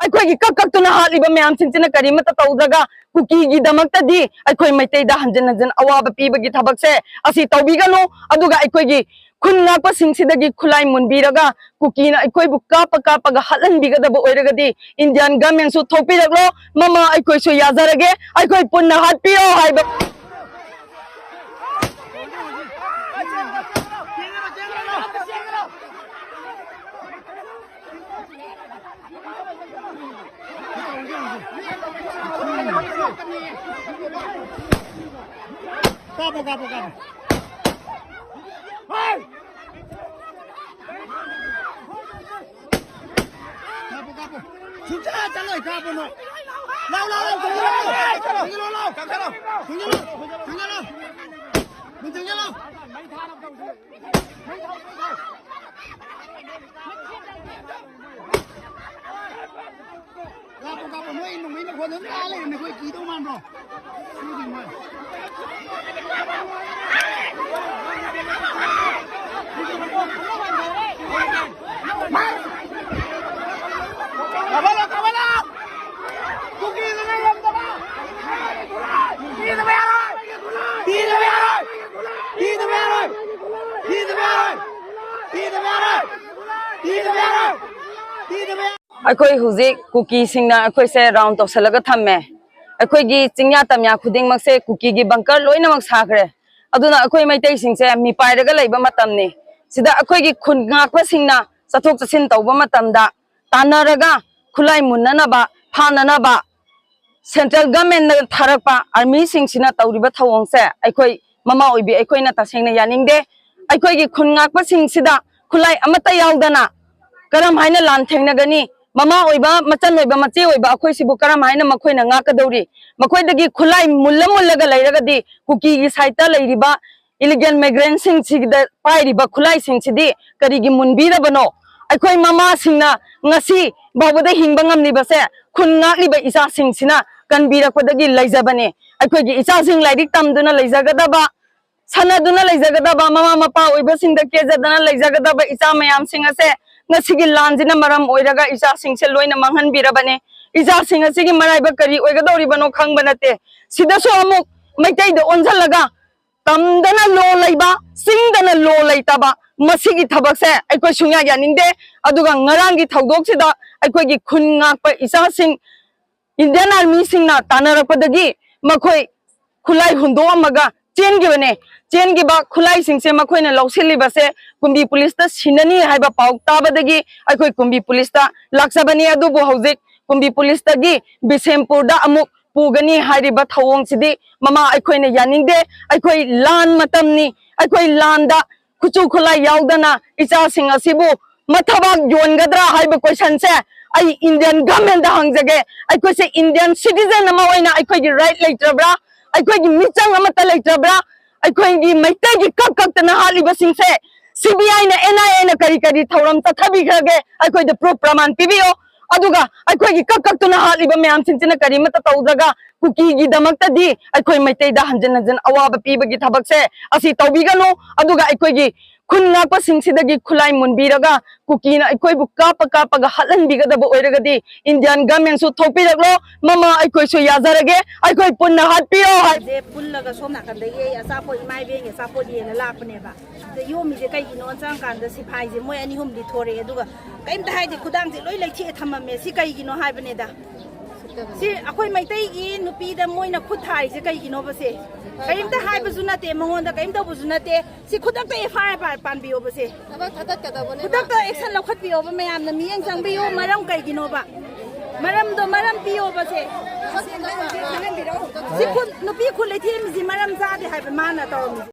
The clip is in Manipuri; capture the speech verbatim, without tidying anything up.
ꯑꯩꯈꯣꯏꯒꯤ ꯀꯛ ꯀꯛꯇꯨꯅ ꯍꯥꯠꯂꯤꯕ ꯃꯌꯥꯝꯁꯤꯡꯁꯤꯅ ꯀꯔꯤꯃꯠꯇ ꯇꯧꯗ꯭ꯔꯒ ꯀꯨꯀꯤꯒꯤꯗꯃꯛꯇꯗꯤ ꯑꯩꯈꯣꯏ ꯃꯩꯇꯩꯗ ꯍꯟꯖꯤꯟ ꯍꯟꯖꯤꯟ ꯑꯋꯥꯕ ꯄꯤꯕꯒꯤ ꯊꯕꯛꯁꯦ ꯑꯁꯤ ꯇꯧꯕꯤꯒꯅꯨ꯫ ꯑꯗꯨꯒ ꯑꯩꯈꯣꯏꯒꯤ ꯈꯨꯟ ꯉꯥꯛꯄꯁꯤꯡꯁꯤꯗꯒꯤ ꯈꯨꯠꯂꯥꯏ ꯃꯨꯟꯕꯤꯔꯒ ꯀꯨꯀꯤꯅ ꯑꯩꯈꯣꯏꯕꯨ ꯀꯥꯞꯄ ꯀꯥꯞꯄꯒ ꯍꯥꯠꯍꯟꯕꯤꯒꯗꯕ ꯑꯣꯏꯔꯒꯗꯤ Indian government ꯁꯨ ꯊꯣꯛꯄꯤꯔꯛꯂꯣ꯫ ꯃꯃꯥ ꯑꯩꯈꯣꯏꯁꯨ ꯌꯥꯖꯔꯒꯦ, ꯑꯩꯈꯣꯏ ꯄꯨꯟꯅ ꯍꯥꯠꯄꯤꯌꯣ ꯍꯥꯏꯕ꯫ ꯀꯥꯞꯄꯣ, ꯀꯥꯞꯄꯣ, ꯀꯥꯞꯄꯣ꯫ ꯍꯣꯏ! ꯀꯥꯞꯄꯣ, ꯀꯥꯞꯄꯣ꯫ ꯁꯨꯡꯆꯠ ꯆꯠꯂꯣꯏ, ꯀꯥꯞꯄꯣ ꯅꯣꯏ꯫ ꯂꯥꯎ, ꯂꯥꯎ, ꯂꯥꯎ, ꯊꯤꯡꯖꯤꯜꯂꯣ, ꯂꯥꯎ꯫ ꯊꯤꯡꯖꯤꯜꯂꯣ, ꯂꯥꯎ꯫ ꯊꯤꯡꯖꯤꯜꯂꯣ, ꯊꯤꯡꯖꯤꯜꯂꯣ꯫ ꯊꯤꯡꯖꯤꯜꯂꯣ꯫ ꯀꯥꯞꯄꯣ, ꯀꯥꯞꯄꯣ, ꯅꯣꯏ ꯅꯣꯡꯃꯩ ꯃꯈꯣꯟ ꯑꯗꯨꯝ ꯇꯥ ꯂꯩꯔꯦ, ꯅꯈꯣꯏ ꯀꯤꯗꯧ ꯃꯥꯟꯕ꯭ꯔꯣ? ꯁꯤꯗꯤ ꯃꯣꯏ꯫ ꯀꯥꯞꯍꯜꯂꯣ, ꯀꯥꯞꯍꯜꯂꯣ! ꯀꯨꯀꯤꯗꯨꯅ ꯉꯝꯗꯕ! ꯄꯤꯗꯕ ꯌꯥꯔꯣꯏ! ꯄꯤꯗꯕ ꯌꯥꯔꯣꯏ! ꯄꯤꯗꯕ ꯌꯥꯔꯣꯏ! ꯄꯤꯗꯕ ꯌꯥꯔꯣꯏ! ꯄꯤꯗꯕ ꯌꯥꯔꯣꯏ! ꯄꯤꯗꯕ ꯌꯥꯔꯣꯏ! ꯄꯤꯗꯕ ꯌꯥꯔꯣꯏ! ꯑꯩꯈꯣꯏ ꯍꯧꯖꯤꯛ ꯀꯨꯀꯤꯁꯤꯡꯅ ꯑꯩꯈꯣꯏꯁꯦ round ꯇꯧꯁꯜꯂꯒ ꯊꯝꯃꯦ꯫ ꯑꯩꯈꯣꯏꯒꯤ ꯆꯤꯡꯌꯥ ꯇꯝꯌꯥ ꯈꯨꯗꯤꯡꯃꯛꯁꯦ ꯀꯨꯀꯤꯒꯤ bunker ꯂꯣꯏꯅꯃꯛ ꯁꯥꯈ꯭ꯔꯦ꯫ ꯑꯗꯨꯅ ꯑꯩꯈꯣꯏ ꯃꯩꯇꯩꯁꯤꯡꯁꯦ ꯃꯤꯄꯥꯏꯔꯒ ꯂꯩꯕ ꯃꯇꯝꯅꯤ꯫ ꯁꯤꯗ ꯑꯩꯈꯣꯏꯒꯤ ꯈꯨꯟ ꯉꯥꯛꯄꯁꯤꯡꯅ ꯆꯠꯊꯣꯛ ꯆꯠꯁꯤꯟ ꯇꯧꯕ ꯃꯇꯝꯗ ꯇꯥꯟꯅꯔꯒ ꯈꯨꯠꯂꯥꯏ ꯃꯨꯟꯅꯅꯕ, ꯐꯥꯅꯅꯕ central government ꯅ ꯊꯥꯔꯛꯄ army ꯁꯤꯡꯁꯤꯅ ꯇꯧꯔꯤꯕ ꯊꯧꯑꯣꯡꯁꯦ ꯑꯩꯈꯣꯏ ꯃꯃꯥ ꯑꯣꯏꯕꯤ ꯑꯩꯈꯣꯏꯅ ꯇꯁꯦꯡꯅ ꯌꯥꯅꯤꯡꯗꯦ꯫ ꯑꯩꯈꯣꯏꯒꯤ ꯈꯨꯟ ꯉꯥꯛꯄꯁꯤꯡꯁꯤꯗ ꯈꯨꯠꯂꯥꯏ ꯑꯃꯠꯇ ꯌꯥꯎꯗꯅ ꯀꯔꯝ ꯍꯥꯏꯅ ꯂꯥꯟ ꯊꯦꯡꯅꯒꯅꯤ? ꯃꯃꯥ ꯑꯣꯏꯕ, ꯃꯆꯟ ꯑꯣꯏꯕ, ꯃꯆꯦ ꯑꯣꯏꯕ ꯑꯩꯈꯣꯏꯁꯤꯕꯨ ꯀꯔꯝ ꯍꯥꯏꯅ ꯃꯈꯣꯏꯅ ꯉꯥꯛꯀꯗꯧꯔꯤ? ꯃꯈꯣꯏꯗꯒꯤ ꯈꯨꯠꯂꯥꯏ ꯃꯨꯜꯂ ꯃꯨꯜꯂꯒ ꯂꯩꯔꯒꯗꯤ ꯀꯨꯀꯤꯒꯤ side ꯇ ꯂꯩꯔꯤꯕ illegal migrant ꯁꯤꯡꯁꯤꯗ ꯄꯥꯏꯔꯤꯕ ꯈꯨꯠꯂꯥꯏꯁꯤꯡꯁꯤꯗꯤ ꯀꯔꯤꯒꯤ ꯃꯨꯟꯕꯤꯗꯕꯅꯣ? ꯑꯩꯈꯣꯏ ꯃꯃꯥꯁꯤꯡꯅ ꯉꯁꯤ ꯐꯥꯎꯕꯗ ꯍꯤꯡꯕ ꯉꯝꯂꯤꯕꯁꯦ ꯈꯨꯟ ꯉꯥꯛꯂꯤꯕ ꯏꯆꯥꯁꯤꯡꯁꯤꯅ ꯀꯟꯕꯤꯔꯛꯄꯗꯒꯤ ꯂꯩꯖꯕꯅꯤ꯫ ꯑꯩꯈꯣꯏꯒꯤ ꯏꯆꯥꯁꯤꯡ ꯂꯥꯏꯔꯤꯛ ꯇꯝꯗꯨꯅ ꯂꯩꯖꯒꯗꯕ, ꯁꯥꯟꯅꯗꯨꯅ ꯂꯩꯖꯒꯗꯕ, ꯃꯃꯥ ꯃꯄꯥ ꯑꯣꯏꯕꯁꯤꯡꯗ ꯀꯦꯖꯗꯅ ꯂꯩꯖꯒꯗꯕ ꯏꯆꯥ ꯃꯌꯥꯝꯁꯤꯡ ꯑꯁꯦ ꯉꯁꯤꯒꯤ ꯂꯥꯟꯁꯤꯅ ꯃꯔꯝ ꯑꯣꯏꯔꯒ ꯏꯆꯥꯁꯤꯡꯁꯦ ꯂꯣꯏꯅ ꯃꯥꯡꯍꯟꯕꯤꯔꯕꯅꯦ꯫ ꯏꯆꯥꯁꯤꯡ ꯑꯁꯤꯒꯤ ꯃꯔꯥꯏꯕꯛ ꯀꯔꯤ ꯑꯣꯏꯒꯗꯧꯔꯤꯕꯅꯣ ꯈꯪꯕ ꯅꯠꯇꯦ꯫ ꯁꯤꯗꯁꯨ ꯑꯃꯨꯛ ꯃꯩꯇꯩꯗ ꯑꯣꯟꯁꯤꯜꯂꯒ ꯇꯝꯗꯅ ꯂꯣ ꯂꯩꯕ, ꯆꯤꯡꯗꯅ ꯂꯣ ꯂꯩꯇꯕ, ꯃꯁꯤꯒꯤ ꯊꯕꯛꯁꯦ ꯑꯩꯈꯣꯏ ꯁꯨꯡꯌꯥ ꯌꯥꯅꯤꯡꯗꯦ꯫ ꯑꯗꯨꯒ ꯉꯔꯥꯡꯒꯤ ꯊꯧꯗꯣꯛꯁꯤꯗ ꯑꯩꯈꯣꯏꯒꯤ ꯈꯨꯟ ꯉꯥꯛꯄ ꯏꯆꯥꯁꯤꯡ, ꯏꯟꯗꯤꯌꯟ ꯑꯥꯔꯃꯤꯁꯤꯡꯅ ꯇꯥꯟꯅꯔꯛꯄꯗꯒꯤ ꯃꯈꯣꯏ ꯈꯨꯠꯂꯥꯏ ꯍꯨꯟꯗꯣꯛꯑꯝꯃꯒ ꯆꯦꯟꯈꯤꯕꯅꯦ꯫ ꯆꯦꯟꯈꯤꯕ ꯈꯨꯠꯂꯥꯏꯁꯤꯡꯁꯦ ꯃꯈꯣꯏꯅ ꯂꯧꯁꯤꯜꯂꯤꯕꯁꯦ ꯀꯨꯝꯕꯤ ꯄꯨꯂꯤꯁꯇ ꯁꯤꯟꯅꯅꯤ ꯍꯥꯏꯕ ꯄꯥꯎ ꯇꯥꯕꯗꯒꯤ ꯑꯩꯈꯣꯏ ꯀꯨꯝꯕꯤ ꯄꯨꯂꯤꯁꯇ ꯂꯥꯛꯆꯕꯅꯤ꯫ ꯑꯗꯨꯕꯨ ꯍꯧꯖꯤꯛ ꯀꯨꯝꯕꯤ ꯄꯨꯂꯤꯁꯇꯒꯤ ꯕꯤꯁꯦꯝꯄꯨꯔꯗ ꯑꯃꯨꯛ ꯄꯨꯒꯅꯤ ꯍꯥꯏꯔꯤꯕ ꯊꯧꯑꯣꯡꯁꯤꯗꯤ, ꯃꯃꯥ, ꯑꯩꯈꯣꯏꯅ ꯌꯥꯅꯤꯡꯗꯦ꯫ ꯑꯩꯈꯣꯏ ꯂꯥꯟ ꯃꯇꯝꯅꯤ꯫ ꯑꯩꯈꯣꯏ ꯂꯥꯟꯗ ꯈꯨꯠꯁꯨ ꯈꯨꯠꯂꯥꯏ ꯌꯥꯎꯗꯅ ꯏꯆꯥꯁꯤꯡ ꯑꯁꯤꯕꯨ ꯃꯊꯕꯥꯛ ꯌꯣꯟꯒꯗ꯭ꯔꯥ ꯍꯥꯏꯕ ꯀꯣꯏꯁꯟꯁꯦ ꯑꯩ ꯏꯟꯗꯤꯌꯟ ꯒꯃꯦꯟꯗ ꯍꯪꯖꯒꯦ꯫ ꯑꯩꯈꯣꯏꯁꯦ ꯏꯟꯗꯤꯌꯟ ꯁꯤꯇꯤꯖꯦꯟ ꯑꯃ ꯑꯣꯏꯅ ꯑꯩꯈꯣꯏꯒꯤ ꯔꯥꯏꯠ ꯂꯩꯇ꯭ꯔꯕ꯭ꯔꯥ? ꯑꯩꯈꯣꯏꯒꯤ ꯃꯤꯆꯪ ꯑꯃꯠꯇ ꯂꯩꯇ꯭ꯔꯕ꯭ꯔꯥ? ꯑꯩꯈꯣꯏꯒꯤ ꯃꯩꯇꯩꯒꯤ ꯀꯛ ꯀꯛꯇꯅ ꯍꯥꯠꯂꯤꯕꯁꯤꯡꯁꯦ ꯁꯤ ꯕꯤ ꯑꯥꯏꯅ, ꯑꯦꯟ ꯑꯥꯏ ꯑꯦꯅ ꯀꯔꯤ ꯀꯔꯤ ꯊꯧꯔꯝ ꯆꯠꯊꯕꯤꯈ꯭ꯔꯒꯦ? ꯑꯩꯈꯣꯏꯗ ꯄ꯭ꯔꯨꯐ ꯄ꯭ꯔꯃꯥꯟ ꯄꯤꯕꯤꯌꯣ꯫ ꯑꯗꯨꯒ ꯑꯩꯈꯣꯏꯒꯤ ꯀꯛ ꯀꯛꯇꯨꯅ ꯍꯥꯠꯂꯤꯕ ꯃꯌꯥꯝꯁꯤꯡꯁꯤꯅ ꯀꯔꯤꯃꯠꯇ ꯇꯧꯗ꯭ꯔꯒ ꯀꯨꯀꯤꯒꯤꯗꯃꯛꯇꯗꯤ ꯑꯩꯈꯣꯏ ꯃꯩꯇꯩꯗ ꯍꯟꯖꯤꯟ ꯍꯟꯖꯤꯟ ꯑꯋꯥꯕ ꯄꯤꯕꯒꯤ ꯊꯕꯛꯁꯦ ꯑꯁꯤ ꯇꯧꯕꯤꯒꯅꯨ꯫ ꯑꯗꯨꯒ ꯑꯩꯈꯣꯏꯒꯤ ꯈꯨꯟ ꯉꯥꯛꯄꯁꯤꯡꯁꯤꯗꯒꯤ ꯈꯨꯠꯂꯥꯏ ꯃꯨꯟꯕꯤꯔꯒ ꯀꯨꯀꯤꯅ ꯑꯩꯈꯣꯏꯕꯨ ꯀꯥꯞꯄ ꯀꯥꯞꯄꯒ ꯍꯥꯠꯍꯟꯕꯤꯒꯗꯕ ꯑꯣꯏꯔꯒꯗꯤ ꯏꯟꯗꯤꯌꯟ ꯒꯃꯦꯟꯁꯨ ꯊꯣꯛꯄꯤꯔꯛꯂꯣ꯫ ꯃꯃꯥ, ꯑꯩꯈꯣꯏꯁꯨ ꯌꯥꯖꯔꯒꯦ, ꯑꯩꯈꯣꯏ ꯄꯨꯟꯅ ꯍꯥꯠꯄꯤꯌꯣ ꯍꯥꯏ꯫ ꯁꯦ ꯄꯨꯜꯂꯒ ꯁꯣꯝ ꯅꯥꯀꯟꯗꯒꯤ ꯑꯩ ꯑꯆꯥꯄꯣꯠ, ꯏꯃꯥ ꯏꯕꯦꯟꯒꯤ ꯑꯆꯥꯄꯣꯠ ꯌꯦꯟꯅ ꯂꯥꯛꯄꯅꯦꯕ꯫ ꯁꯤꯗ ꯌꯣꯝꯃꯤꯁꯦ ꯀꯩꯒꯤꯅꯣ ꯆꯪꯉꯀꯥꯟꯗ ꯁꯤꯐꯥꯏꯁꯦ ꯃꯣꯏ ꯑꯅꯤ ꯑꯍꯨꯝꯗꯤ ꯊꯣꯔꯛꯑꯦ, ꯑꯗꯨꯒ ꯀꯩꯝꯇ ꯍꯥꯏꯗꯦ, ꯈꯨꯗꯥꯡꯁꯦ ꯂꯣꯏ ꯂꯩꯊꯦꯛꯑ ꯊꯝꯃꯝꯃꯦ꯫ ꯁꯤ ꯀꯩꯒꯤꯅꯣ ꯍꯥꯏꯕꯅꯦꯗ꯫ ꯁꯤ ꯑꯩꯈꯣꯏ ꯃꯩꯇꯩꯒꯤ ꯅꯨꯄꯤꯗ ꯃꯣꯏꯅ ꯈꯨꯠ ꯊꯥꯔꯤꯁꯦ ꯀꯩꯒꯤꯅꯣꯕ ꯁꯦ? ꯀꯔꯤꯝꯇ ꯍꯥꯏꯕꯁꯨ ꯅꯠꯇꯦ, ꯃꯉꯣꯟꯗ ꯀꯔꯤꯝ ꯇꯧꯕꯁꯨ ꯅꯠꯇꯦ꯫ ꯁꯤ ꯈꯨꯗꯛꯇ ꯑꯦꯐ ꯑꯥꯏ ꯑꯥꯔ ꯄꯥꯟꯕꯤꯌꯣꯕ ꯁꯦ꯫ ꯊꯕꯛ ꯊꯥꯗꯠꯀꯗꯕꯅꯦꯕ꯫ ꯈꯨꯗꯛꯇ ꯑꯦꯛꯁꯟ ꯂꯧꯈꯠꯄꯤꯌꯣꯕ, ꯃꯌꯥꯝꯅ ꯃꯤꯠꯌꯦꯡ ꯆꯪꯕꯤꯌꯣ꯫ ꯃꯔꯝ ꯀꯩꯒꯤꯅꯣꯕ? ꯃꯔꯝꯗꯣ ꯃꯔꯝ ꯄꯤꯌꯣꯕ ꯁꯦ꯫ ꯁꯤ ꯈꯨꯠ, ꯅꯨꯄꯤ ꯈꯨꯠ ꯂꯩꯊꯦꯛꯑꯝꯃꯤꯁꯤ ꯃꯔꯝ ꯆꯥꯗꯦ ꯍꯥꯏꯕ ꯃꯥꯅ ꯇꯧꯔꯝꯃꯤꯁꯦ꯫